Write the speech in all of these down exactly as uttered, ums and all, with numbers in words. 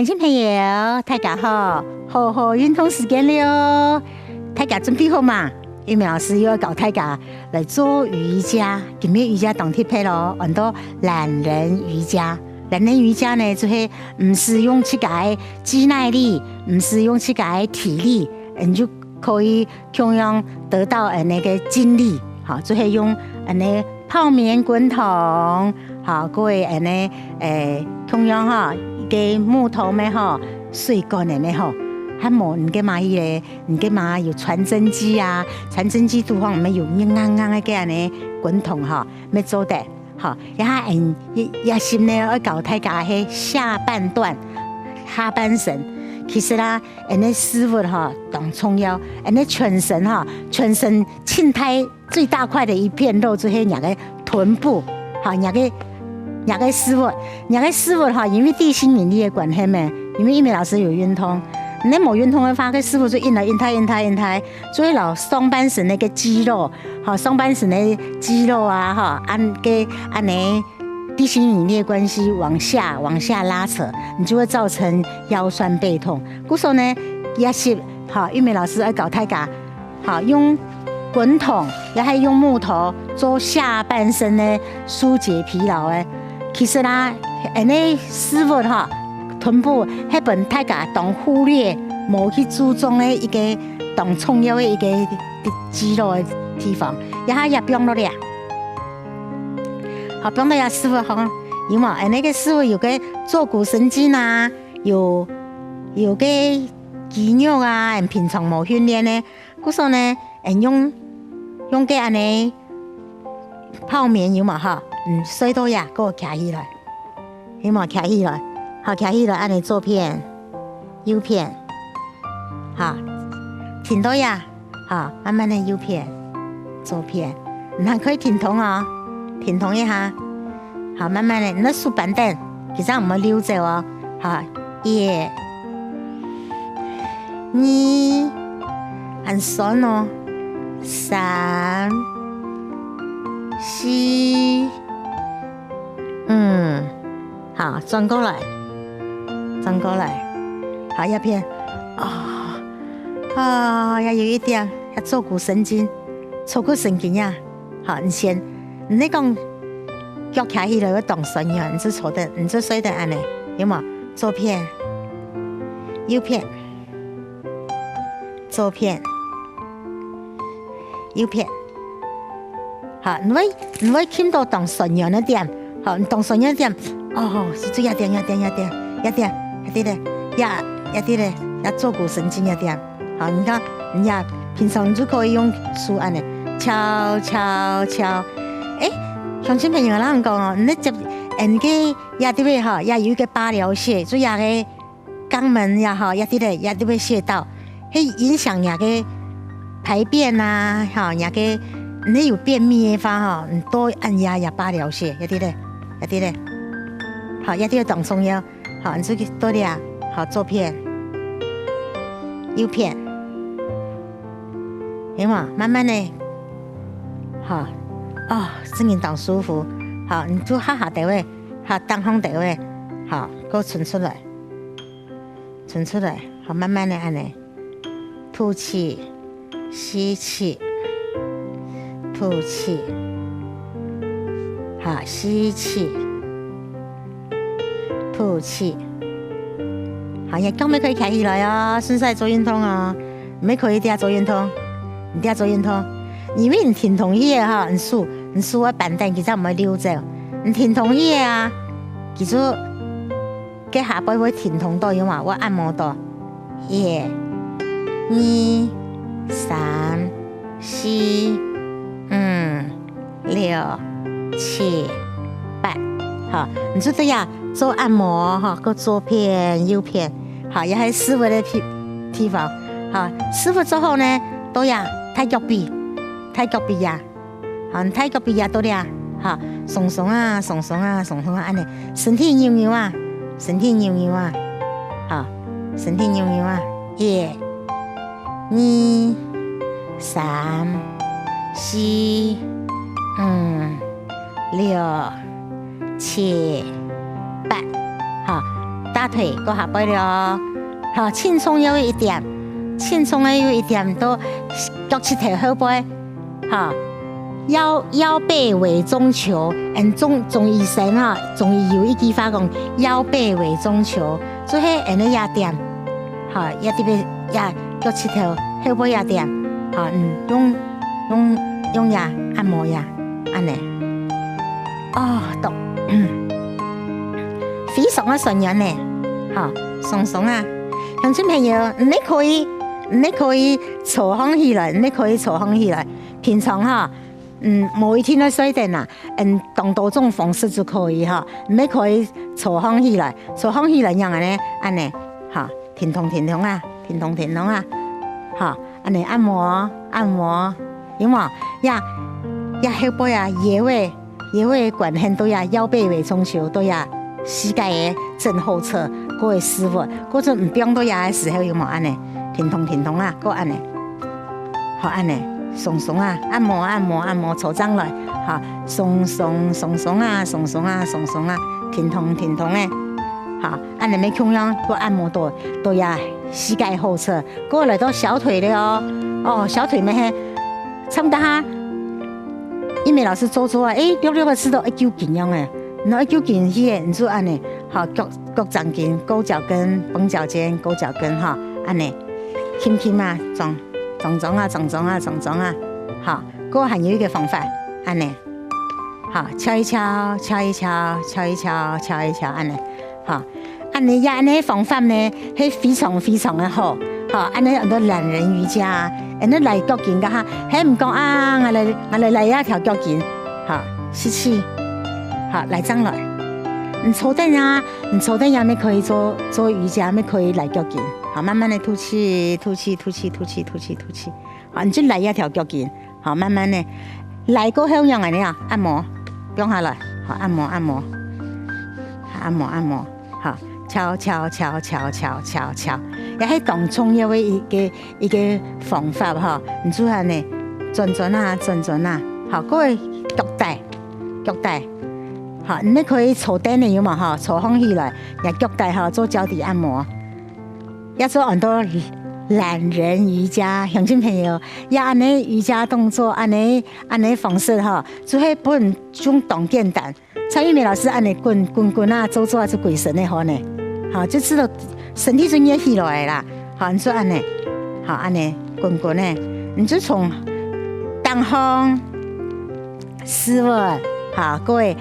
小朋友，大家好，好好運動時間了哦！大家準備好嗎？玉美老師又要教大家來做瑜伽。今日瑜伽當特別哦，安到懶人瑜伽。懶人瑜伽呢，就係毋使用自家个肌耐力，毋使用自家个體力，你就可以共樣得到恁呢个筋力，好，就係用恁呢泡棉滾筒，好，各位恁呢，誒，共樣哈，一个木頭咩吼，水管个咩吼，還無你个嘛去咧，你个嘛有傳真機啊，傳真機肚項毋係有硬硬硬个恁呢滾筒吼，乜做得。 好，這下𠊎這這集呢，愛教大家係下半段，下半身。其實啦，𠊎个屎朏吼當重要，𠊎个全身吼，全身盡大最大塊个一片肉就係若个臀部，好，若个若个屎朏，若个屎朏吼，因為地心引力个關係咩，因為玉美老師有運動，你無運動个話，該屎朏就恁大恁大恁大恁大，就會摎上半身个該肌肉 好，上半身个肌肉啊，吼，恁个恁呢，地心引力个關係往下往下拉扯，你就會造成腰痠背痛。故所呢，這集，吼，玉美老師愛教大家，吼，用滾筒，也係用木頭做下半身个紓解疲勞个。其實啦，恁呢屎朏吼，臀部係分大家當忽略，無去注重个一个當重要个一个 肌肉个地方，這下也放落來。好，放到這屎朏吼，有無？恁呢个屎朏有个坐骨神經啊，有有个肌肉啊，平常無訓練个，故所呢，用用个恁呢泡棉有無吼？嗯，睡到這，過徛起來。 你無徛起來，好，徛起來，恁呢左片、右片，好，停到這，好，慢慢个右片、左片，你還可以停動哦，停動一下，好，慢慢个，你个手扳等，其實毋會溜走哦，好，一、二，恁痠哦，三、四， 嗯，好，轉過來，轉過來，好，這片，哦，哦，也有一點，這坐骨神經，坐骨神經呀，好，你先，你講腳徛起來會當痠軟，你就坐等，你就睡等恁呢，有無？左片，右片，左片，右片。 好，你會你會感到當痠軟个點，好，當痠軟个點，哦，就這點，這點，這點，這點，這點咧，這這點咧，這坐骨神經這點，好，你看，你也平常就可以用手恁呢，敲敲敲。誒，鄉親朋友，𠊎講哦，你這恁个這點位吼，也有一个八髎穴，就這个 肛門呀吼，這點咧，這點位穴道，係影響若个排便啊，吼，若个你有便秘个話吼，你多按壓這八髎穴，這點咧，這點咧，好，這點當重要，好，你就去到這，好，左片，右片，有無？慢慢个，好，哦，真个當舒服，好，你就下下兜仔，好，頂項兜仔，好，過伸出來。 伸出來，好，慢慢个恁呢，吐氣，吸氣，吐氣，好，吸氣，吐氣，好，你腳乜可以徛起來哦，順勢做運動哦，乜可以這做運動，你這做運動，因為你停動去个吼，你手，你手个扳等其實毋會溜走，你停動去个啊，其實 該下背會停動到，有無？會按摩到。一、二、三、四、五、六、七、八。好，你就這樣做按摩吼，過左片、右片，好，也係屎朏个地地方。好，屎朏做好呢，到這大腳髀，大腳髀呀。 好，你大腳髀也到這，好，鬆鬆啊，鬆鬆啊，鬆鬆啊，恁呢，身體扭扭啊，身體扭扭啊，好，身體扭扭啊，一、二、三、四、五、六、七、八，好，大腿，過下背了哦。好，輕鬆又一點，輕鬆个又一點，到腳膝頭後背，哈，腰，腰背為中軸，嗯，中，中醫生哈，中醫有一句話講，腰背為中軸，就係恁呢這點，哈，也特別也腳膝頭後背這點，哈，嗯，用，用，用這按摩這，恁呢。哦，到，非常个酸軟呢，哈，鬆鬆啊。鄉親朋友，你可以，你可以坐䟘起來，你可以坐䟘起來。平常哈，嗯，無一定愛睡等啊，嗯，當多種方式就可以哈。你可以坐䟘起來，坐䟘起來仰恁呢，恁呢，哈，停動停動啊，停動停動啊，哈，恁呢按摩按摩，有無？呀，呀後背啊，腰仔，腰仔關係到呀，腰背為中軸，到呀，膝蓋个正後側，過个屎朏，過就毋放到呀个時候，有無恁呢？停動停動啊，過恁呢。 好，恁呢，鬆鬆啊，按摩，按摩，按摩，坐正來，哈，鬆鬆，鬆鬆啊，鬆鬆啊，鬆鬆啊，停動，停動欸，哈，恁呢乜共樣，過按摩到，到呀，膝蓋後側，過來到小腿了哦，哦，小腿乜係，差毋多哈，玉美老師做做啊，欸，略略个試到一九斤樣欸，然後一九斤去欸，你就恁呢，好，腳，腳掌筋，勾腳跟，繃腳尖，勾腳跟哈，恁呢，輕輕啊，裝。 裝裝啊，裝裝啊，裝裝啊。好，過還有一個方法，恁呢。好，翹一翹，翹一翹，翹一翹，翹一翹，恁呢。好，恁呢，呀，恁呢方法呢，係非常非常个好。好，恁呢安到懶人瑜伽，恁呢拉腳筋个哈，係毋講啊，𠊎來，𠊎來拉一條腳筋。好，吸氣。好，拉正來。你坐等啊，你坐等也乜可以做，做瑜伽，乜可以拉腳筋。好，慢慢的吐氣，吐氣，吐氣，吐氣，吐氣，吐氣。 好，你就拉一條腳筋，好，慢慢的，拉過後仰仔呢，按摩，放下來，好，按摩，按摩，按摩，按摩，好，翹，翹，翹，翹，翹，翹，翹，也係當重要个一個，一個方法哈，你就恁呢，轉轉啊，轉轉啊，好，各位腳底，腳底，好，你乜可以坐凳仔有無哈？坐䟘起來，也腳底哈，做腳底按摩。 也做安到懶人瑜伽，鄉親朋友，也恁呢瑜伽動作，恁呢，恁呢方式哈，就係本種當簡單。蔡玉美老師恁呢滾，滾滾啊，做做啊，就歸身个好呢。好，就知道身體就熱起來啦。好，你就恁呢，好，恁呢滾滾呢，你就從頂項屎朏，好，各位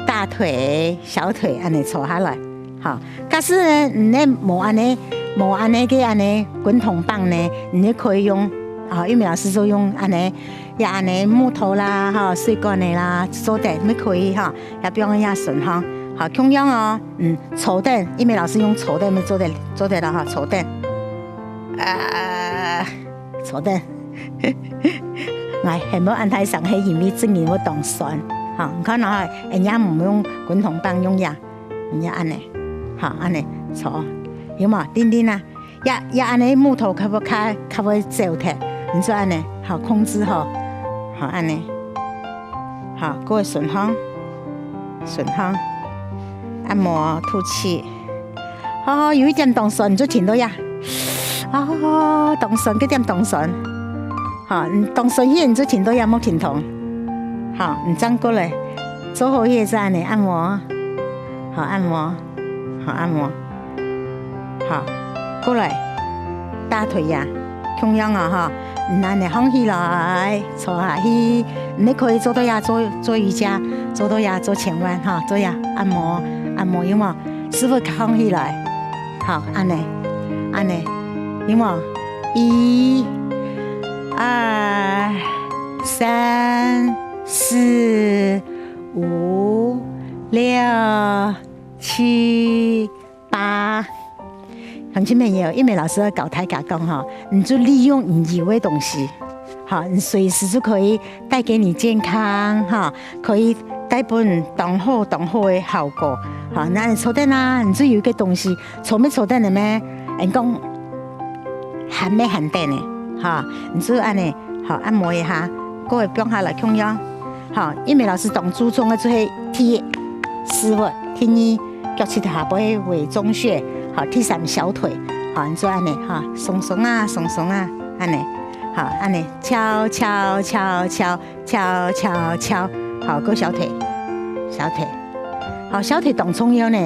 大腿、小腿恁呢坐下來。 好，假使呢，你呢無恁呢，無恁呢个恁呢滾筒棒呢，你呢可以用，啊，玉美老師就用恁呢，也恁呢木頭啦，哈，水管个啦，做得，乜可以哈，也放也順哈。好，共樣哦，嗯，坐凳，玉美老師用坐凳乜做得，做得了哈，坐凳。啊，坐凳。𠊎喊到恁大聲，係因為真个會當酸。哈，你看哦，人家毋用滾筒棒，用這。 你也恁呢，好，恁呢坐，有無？定定啊，也，也恁呢木頭較會較，較會走忒，你就恁呢，好控制好，好恁呢，好，各位順風，順風，按摩吐氣，好，好，有一點當痠，你就停到這，哦，當痠，這點當痠，好，你當痠去，你就停到這，莫停動，好，你正過來，做好去就恁呢按摩。 好，按摩，好，按摩，好，過來，大腿呀，共樣哦，哈，你恁呢䟘起來，坐下去，你可以做到呀，做，做瑜伽，做到呀，做前彎，哈，做呀，按摩，按摩，有無？屎朏䟘起來，好，恁呢，恁呢，有無？一、二、三、四、五、六、 七、八。鄉親朋友，玉美老師愛教大家講吼，你就利用你有个東西，吼，你隨時就可以帶給你健康，吼，可以帶分你當好當好个效果，吼。那你坐等啊，你就有一個東西，坐乜坐等个咩？人講，閒乜閒等个，吼，你就恁呢，吼，按摩一下，各位放下來共樣，吼，玉美老師當注重个就係第一，屎朏，第二，腳膝頭下背為中穴，好，第三小腿，好，你做恁呢，哈，鬆鬆啊，鬆鬆啊，恁呢，好，恁呢，翹翹翹翹翹翹翹，好，過小腿，小腿，好，小腿當重要呢。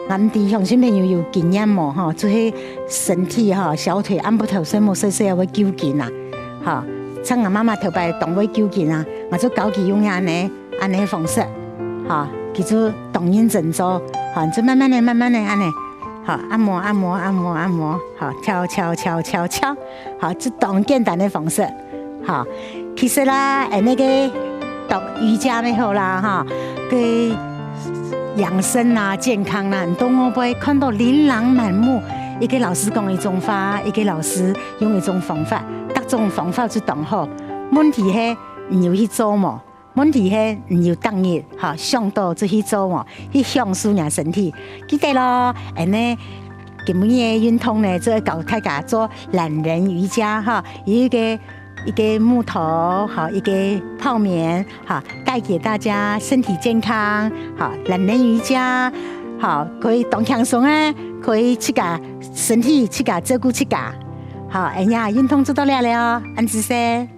𠊎毋知鄉親朋友有經驗無，吼，就係身體，吼，小腿暗晡頭睡目睡睡會糾筋啊，吼，像𠊎媽媽頭擺當會糾筋啊，𠊎就教佢用恁呢。 恁呢个方式，吼，佢就當認真做，吼，就慢慢个、慢慢个恁呢，吼，按摩、按摩、按摩、按摩，吼，翹翹翹翹翹，吼，就當簡單个方式，吼。其實啦，誒，該个讀瑜伽乜好啦，吼，个養生啊、健康啦，你到外背看到琳琅滿目，一個老師講一種話，一個老師用一種方法，各種方法就當好。問題係你有去做無？ 問題係你有逐日，吼，想到就去做哦，去享受若身體。記得咯，恁呢，今晡日个運動呢，就會教大家做懶人瑜伽，吼，有一個，一個木頭，吼，一個泡棉，吼，帶給大家身體健康，吼，懶人瑜伽，吼，可以當輕鬆啊，可以自家身體自家照顧自家，吼，恁樣運動做到這了哦，恁仔細。